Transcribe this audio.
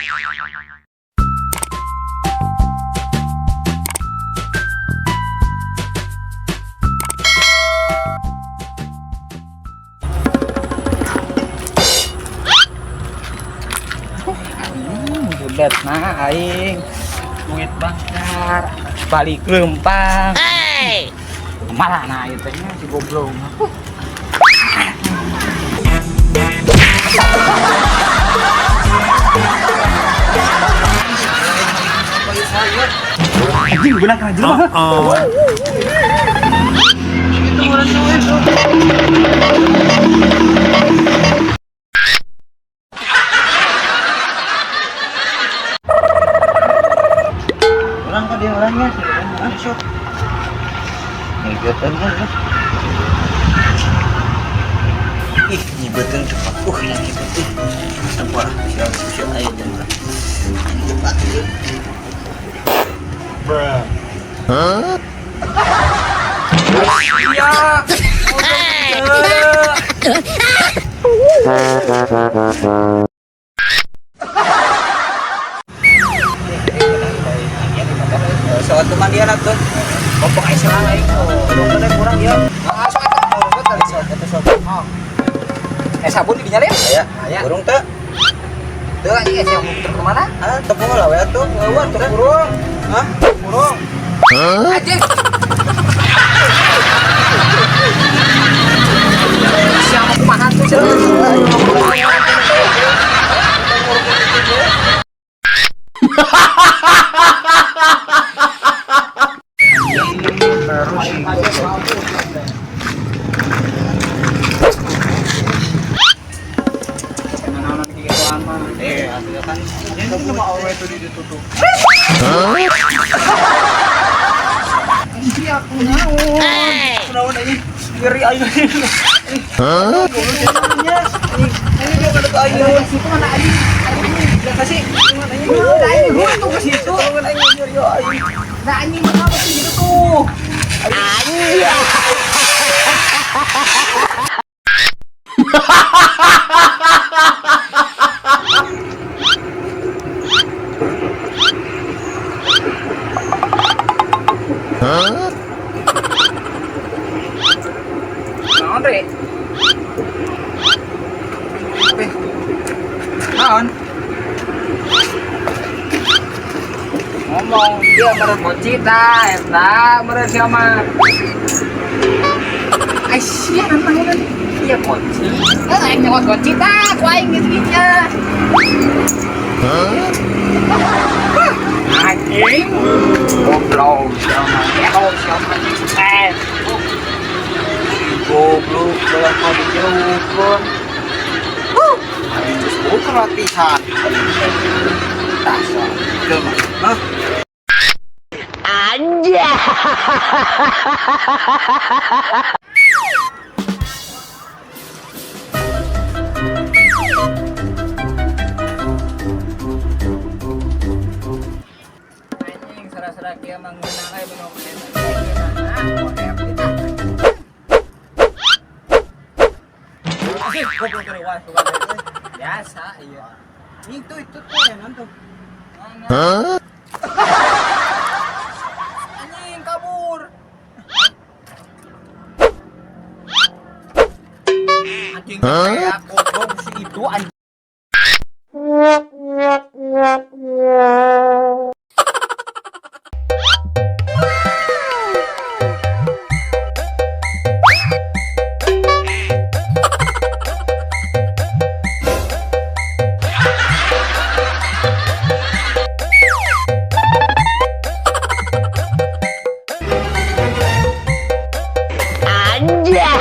Budet nah aing. Duit bangkar, balik lempang. Hey. Malah nah itu nya si goblok. Anjing beunang kana jelema. Itu urang tuh. Orang kok dia orangnya sih, masuk. Ngibetan kan. Ih, nyibetan cepat. Nyibetan. Tempat siap siap ayo tempat. Cepat. Bruh. Huh? Iya. Soal teman dia tuh. Kopok aing salah aing. Dokternya kurang ya. Ah, sok eta sok eta sok. Eh sabun di dinya lihat? Aya, Aya. burung teu? Teu anjing eh siang muter ke mana? Ah, tepung lah we atuh. Eueuh teu burung. Hah? Burung. Anjing. Siang mau kumaha tuh cenah? Eh, atuh kan. Ini cuma awe tuh di ditu tuh. Iya, aku naon. Kunaon anjing? Ngeri aing. Hah? Ini dia kada aing. Situ mana anjing? Ya kasih. Mana anjing? Udah aing tuh ke situ. Tolongan aing nyeri yo aing. Nah anjing mah apa sih gitu tuh? Anjing. Naon, Re? Naon? Ngomong dia meureun kunci tah eta meureun sia mah. Ai sia nanaonan ieu kunci. Heuh aing nyokot kunci tah ku aing geus dinya. Anjing. Goblok sia mah. Goblok sia mah. Eh. Goblok belah ka dijauhkeun. Aing geus buka latihan. Tah sok. Jelema. Hah? Anjing sara-sara kieu mah ngeunah euy minum teh. Goblok wae. Biasa iya. Itu tuh ya nanti. Hah? Anjing kabur. Anjing kayak goblok si itu anjing. Anjay.